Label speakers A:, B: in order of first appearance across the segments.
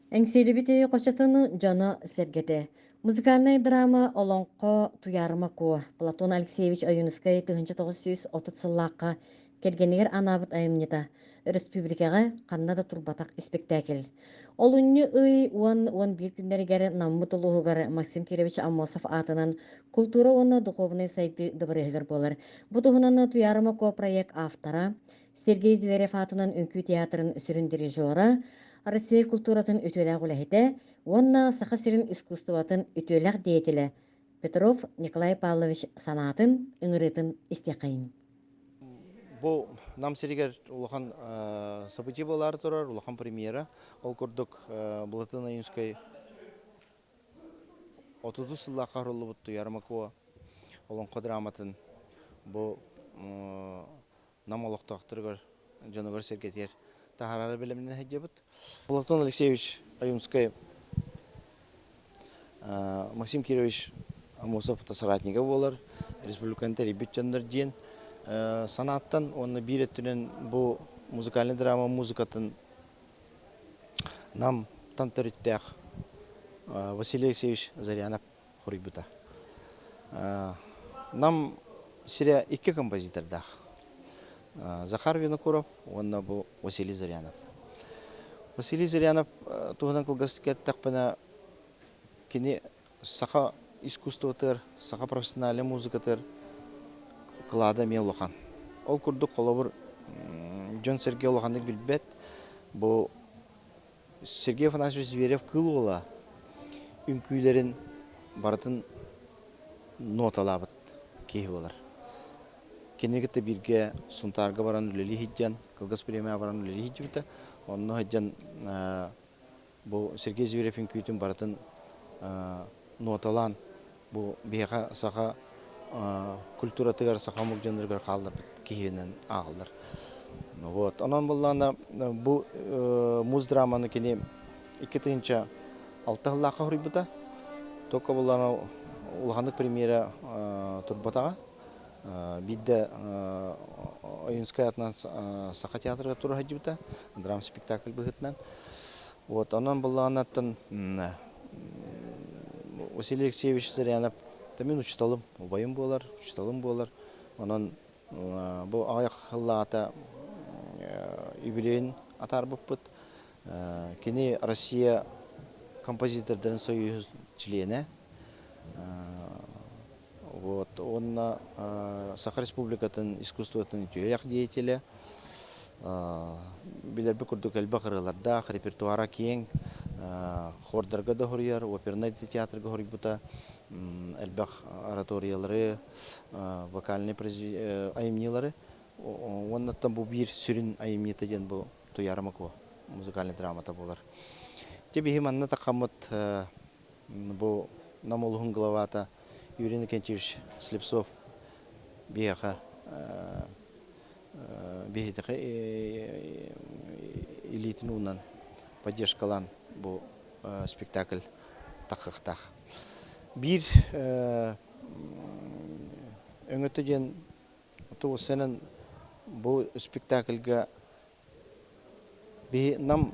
A: Эҥсиэлибит өйө хочотун дьоно-сэргэтэ. Музыкальнай драма Олоҥхо Туйаарыма Куо Платон Алексеевич Ойуунускай 1930 сыллаахха кэргэнигэр анаабыт айымньыта өрөспүүбүлүкэҕэ ханна да турбатах испэктээкил. Олунньу ый 10-11 күннэригэр Наммыт улууһугар Максим Кирович Аммосов аатынан култуура уонна духуобунай сайдыы дыбарыаһыгар буолар. Бу туһунан Туйаарыма Куо проект автора Сергей Зверев аатынан үҥкүү театрын сүрүн дирижера, Россия култууратын үтүөлээх үлэһитэ уонна Саха сирин искусствотын үтүөлээх деятелэ Петров Николай Павлович санаатын, ыҥырыытын истиэххэйиҥ.
B: Бу Нам сиригэр улахан событие буолаары турар, улахан премьера. Ол курдук Былатын Ойуунскай 30 сыллаахха оһоруллубут Туйаарыма Куо олоҥхо драматын бу Нам олохтоохторугар, дьонугар-сэргэтигэр таһаарары бэлэмнэнэ сылдьабыт. Платон Алексеевич Ойуунскай Максим Кирович Аммосов соратнига буолар, республиканы тэрийбит дьоннор диэн санааттан уонна биир өттүнэн бу музыкальный драма музыкатын Намтан төрүттээх Василий Алексеевич Зарянов хоруйбута. Нам сирэ икки композитордаах. Захар Винокуров уонна бу Василий Зырянов. Василий Зырянов туһунан кылгас эттэхпинэ, кини саха искусствотыгар, саха профессиональнай музыкатыгар кылаада эмиэ улахан. Ол курдук, холобур, дьон-сэргэ улаханнык билбэт, бу Сергей Афанасьевич Зверев-Кыыл Уола үҥкүүлэрин барытын ноталаабыт киһи буолар. Кинини кытта бииргэ Сунтаарга баран үлэлии сылдьан, кылгас бириэмэҕэ баран үлэлии сылдьыбыта. Онно сылдьан бу Сергей Зверев үҥкүүтүн барытын ноталаан бу биһиэхэ саха культуратыгар, саха омук дьонноругар хаалларбыт киһинэн ааҕыллар. Вот. Онон буллаана бу муз-драманы кини 2006 сыллаахха суруйбута. Только буллаана улаханнык премьера турбатаҕа. Биирдэ Ойуунскай атынан Саха театрыгар тура сылдьыбыта, драм-спектакль быһыытынан. Вот, онон буллаҕынаттан Василий Алексеевич Зырянов мин учууталым, убайым буолар, учууталым буолар. Онон бу аҕыйах сыллааҕыта юбилейын атаарбыппыт. Кини Россия композитордарын союһун чилиэнэ. Вот, уонна Саха Республикатын искусствотын үтүөлээх деятелэ. Билэрбит курдук элбэх ырыалардаах, репертуара киэҥ, хордарга да хоруйар, опернай театрга хоруйбута, элбэх ораториялары, вокальнай айымньылары. Уоннаттан бу биир сүрүн айымньыта диэн бу Туйаара Макуо музыкальнай драмата буолар. Дьэ биһи манна таххаммыт Бу Нам улуһун главата Юрий Иннокентьевич Слепцов биһиэхэ биһиэхэ илиитин уунан поддержкалаан бу спектакль таххыахтаах. Биир өҥөтө диэн тугу бу спектакльга Биһи Нам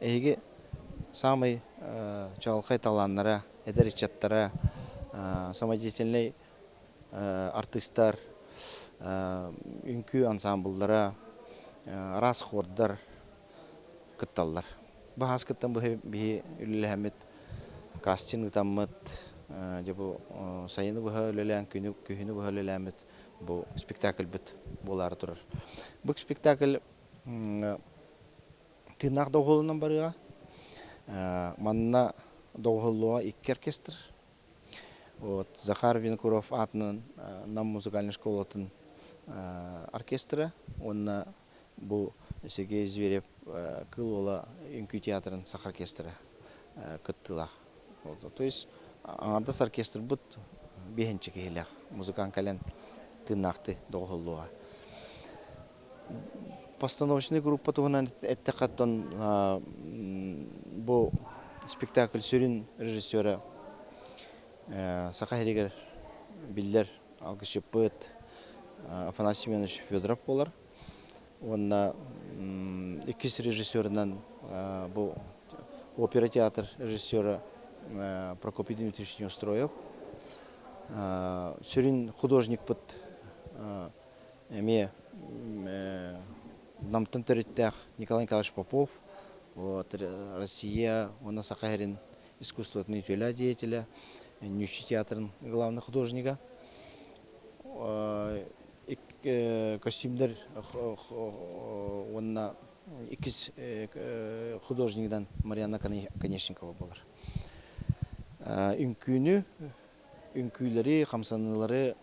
B: эһиги саамай чаҕылхай талааннара, эдэр ыччаттара, самодеятельнай артыыстар, үҥкүү ансаамбыллара, араас хордар кытталлар. Бу ааскыттан биһи үлэлэһэммит, кастинг ыытаммыт, дьэ бу сайыны быһа үлэлээн, күһүнү быһа үлэлээммит бу спектакльбыт буолаары турар. Бу спектакль тыыннаах доҕуһуолунан барыаҕа. Манна доҕуһуоллуоҕа икки оркестр. Вот Захар Винокуров аатынан Нам музыкальнай школатын оркестра уонна бу Сергей Зверев Кыыл Уола үҥкүү театрын саха оркестра кыттыылаах. То есть аҥардас оркестрбыт биэһинчэ киһилээх музыкант кэлэн тыыннаахтыы доҕуһуллуоҕа. Постановочнай группа туһунан эттэххэ, оттон бу спектакль сүрүн режиссера Саха сиригэр биллэр алгысчыппыт Афанасий Семенович Федоров буолар. Уонна иккис режиссерынан бу Опера театр режиссера Прокопий Дмитриевич Неустроев. Сүрүн художникпыт эмиэ Намтан төрүттээх Николай Николаевич Попов, вот, Россия уонна Саха сирин искусствотын үтүөлээх деятеля, Ньүччү театрын главный художнига. Костюмдер уонна иккис художнигынан Марьяна Конечникова буолар. Үҥкүүнү, үҥкүүлэри, хамсаныылары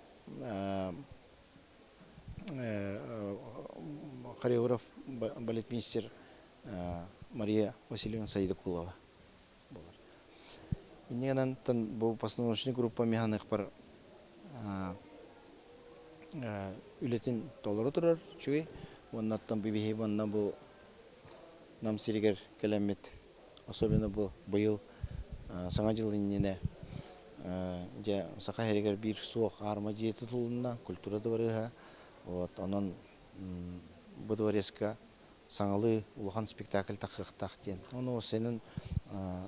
B: хореограф, балетмейстер Мария Васильевна Саидакулова буолар. Иннигэнэн бу постановочный группа механыхпар үлэтин толору турар үчүгэй. Уоннаттан биһи уонна бу Нам сиригэр кэлэммит, особенно бу быйыл Саҥа дьыл иннинэ дьэ Саха сиригэр биир суох аарма дьиэ тутулунна, культура дыбарыаһа. Вот, онон бу дворецка саҥалыы улахан спектакль тахыахтаах диэн. Ону сенин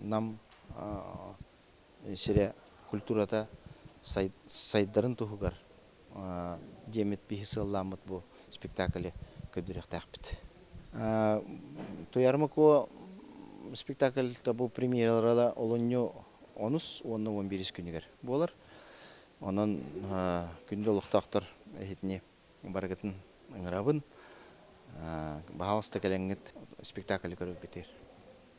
B: Нам сирэ культурата сайдарын туһугар диэммит биһи сыаллааммыт бу спектаклы көрдөрүөхтээхпит. Туйаарыма Куо спектакль бу премьералара олунньу онус уонна 11 күнүгэр буолар. Онон күндү олохтоохтор эһитини барыгытын ыҥырабын. Баһаалыста кэлэҥҥит спектаклы көрөргүтүгэр.